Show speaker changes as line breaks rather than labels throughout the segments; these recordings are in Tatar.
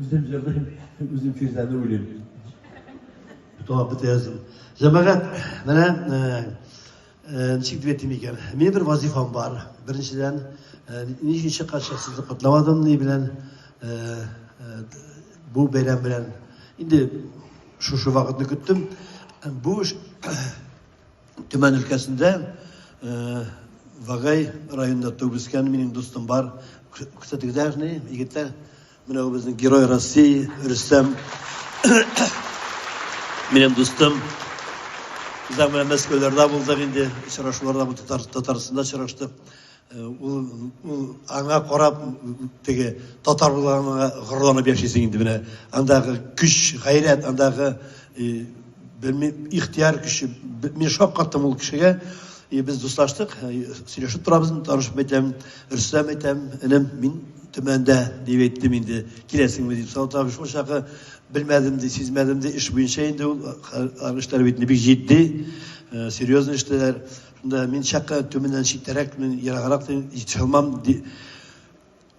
Үзем җырлыйм, үзем Фирзәне уйлыйм. Тоталап бетә яздым. Җәмәгать, менә ничек дип әйтим икән? Минем бер вазифам бар. Беренчедән, ни өчен чыкканча сезне котламадым ни белән бу бәйрәм белән. Инде шушы вакытны көттем. Бу эш Төмән өлкәсендә Вагай районында туып үскән минем дустым бар. Күрсәтегез әле, егетләр. Менә бу безнең герой России Рөстәм. Минем дустым. Без аның белән Мәскәүләрдә булдык инде, очрашуларда бу Татарстанда очраштык. Ул, ул аңа карап теге татар булганыңа горурланып яшисең инде менә. Андагы көч, гайрәт, андагы белмим, ихтыяр көче. Мин шаккаттым ул кешегә. И без дуслаштык, сөйләшеп торабыз, танышып әйтәм, Рөстәм әйтәм, энем, мин Төмәндә дип әйттем инде, киләсеңме дип. Сау табыш шул чакы белмәдем ди, сизмәдем ди, эш буенча инде ул эшләр бит бик җитди, серьезный эшләр. Шунда мин чакы Төмәннән читтәрәк, мин ераграк җитешә алмам ди.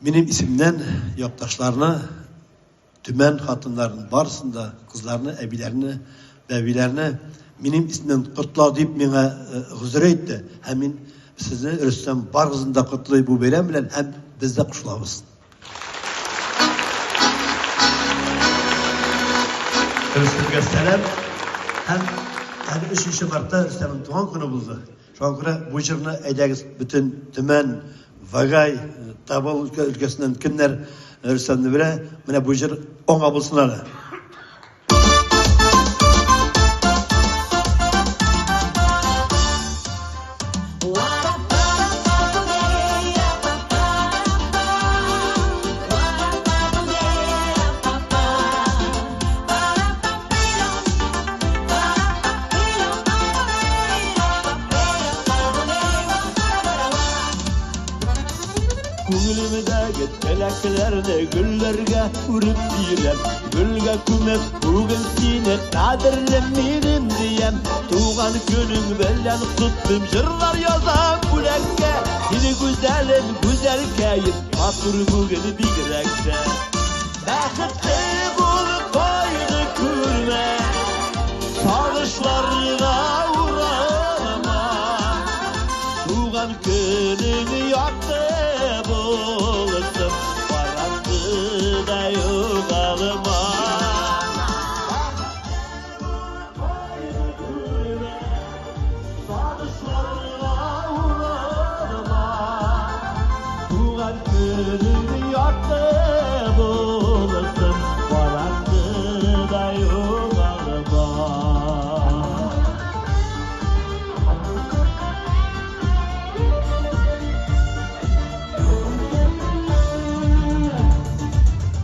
Минем исемнән якташларны Төмән хатыннарын барысын да, кызларны, әбиләрне, бәбиләрне минем исемнән котла дип миңа гозер әйтте. Һәм мин сезне, Рөстәм, барыгызны да котлыйм бу бәйрәм белән һәм без дә кушылабыз. Рөстәмгә сәлам. Һәм әле 3 мартта Рөстәмнең туган көне булды. Шуңа күрә бу җырны әйдәгез бөтен Төмән, Вагай, Табыл өлкәсеннән кемнәр Рөстәмне белә, менә бу җыр аңа булсын әле.
Күңелемдәге теләкләрне гөлләргә үреп бирәм. Гөлгә күмеп бүген сине кадерлем минем диям. Туган көнең белән котлыйм, җырлар язам бүләккә. Сине гүзәлем, гүзәлкәем, матур бүген бигрәк тә. Бәхетле бул, кайгы күрмә, сагышларга уралма. Туган көнең якты булсын, караңгыда югалма. Кайгы күрмә, сагышларга уралма. Туган көнең якты булсын, караңгыда югалма.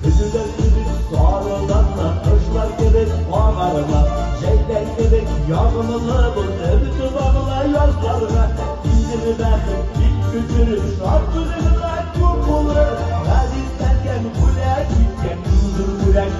Көзләр кебек сарыланма, кышлар кебек агарма, җәйләр кебек ягымлы бул, өмет багла язларга. Килер бәхет бик көтелеп, шатлыгың да күп булыр. Газиз әткәң бүләк иткән иң зур бүләк